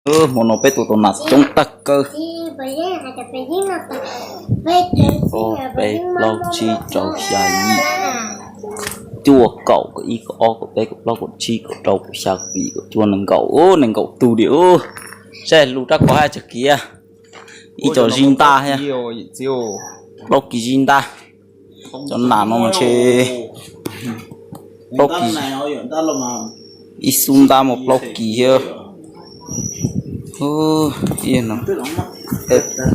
Hmo no peb tua tau nas coob tag kawg. Ob, peb, plaub, tsib, rau, xya, yim, cuaj, kaum, kaum ib, kaum ob, kaum peb, kaus plaub, kaum tsib, kaum rau, kaum xya, kaum yim, kaum cuaj, nees nkaum, nees nkaum tug li. Saib lub rab qau hab txog kiag ib co zib ntab thiab. Plaub kis zib ntab. Cov nas no mas ntshe plaub kis, ib xub ntab muaj plaub kis thiab.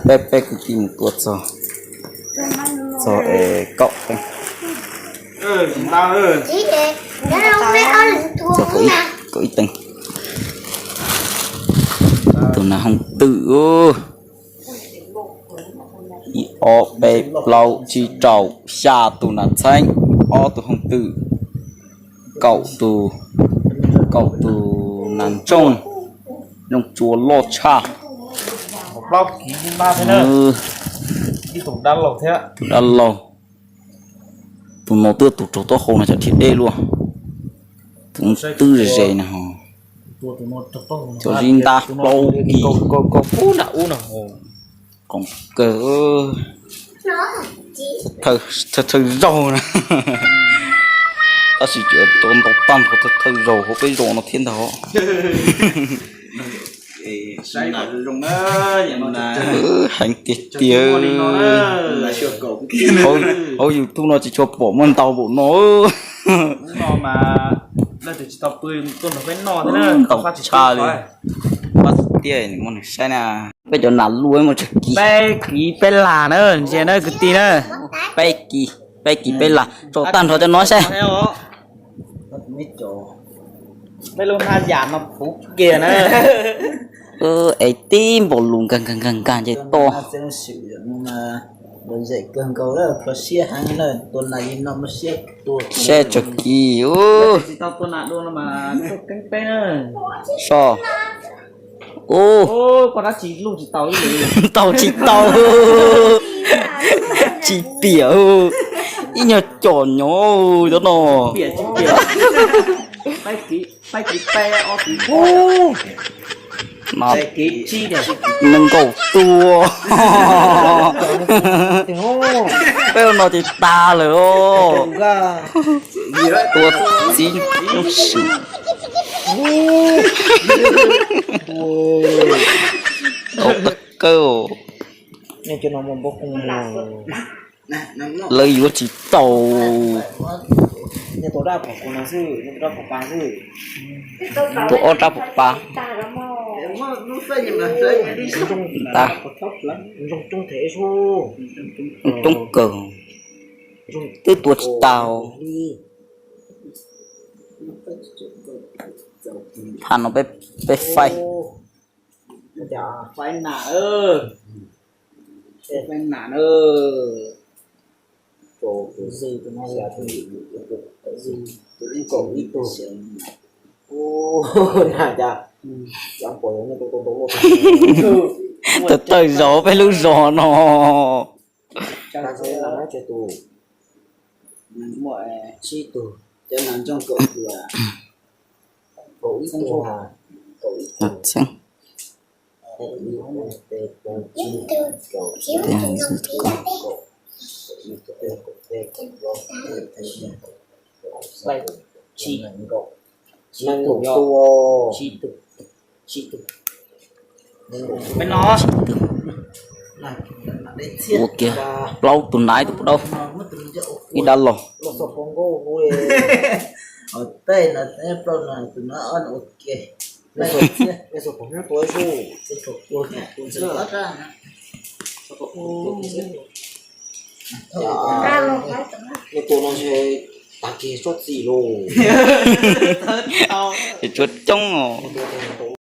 Peb, peb kwv tij mus tua txog, txog kaum teev, txog kaum ib teev. Tus nas hooj twm. Ib, ob, peb, plaub, tsib, rau, xya tus nas txheeb, ob tug hooj twm, kaum tus, kaum tus nas ntsooj, ntsooj tsua loj tshaj. Tus dab laug, tus no twb tus raug taub hau no cov dhia deb luaj. Tus twb ze ze na ho. Cov zib ntab plaub kis. Qoom kawg. Thawj thawj zaug na. Tab sis tseem tau ntau tag nrho thawj thawj zaug hauv peb zos no thiab ntag. Heev tiag tiag. Hauv YouTube no tsis tshua pom muaj ntau npaum no. Ntau tshaj li. Pab txiv tiaj muaj neeg saib na. Peb cov nas luaj muaj tsawg kis. Peb kis peb las na, ntsia na kwv tij na. Peb kis, peb kis peb las, tso tag nrho cov no saib. Peb lub hnab yam no puv kiag na. Es tib npaum lus nkag nkag nkag nkag nce to. Saib tsawg kis. So. Ub, tau tsis tau. Tsis piam, ib nyuag com nyob cov no. Nees nkaum tus. Peb ua no ces tag lawm os. Tua txiv lub swm. Tau tag kawg. Lawv yuav tsis tau. Tua ob rab pam pa. Coob kawg. Twb tua tsis tau. Phaj no peb faib. Faib nas, faib nas na. Thawj thawj zaug peb lub zos no. Muaj tsib tug, cov nas ntsooj kaum tus, kaum ib tug, kaum ib tug, nees nkaum tus. Ua kiag plaub tus nas, ib tug pub dawb, ib dab laug. Tus no tag kis tsob txim lauj. Tsuav coob os.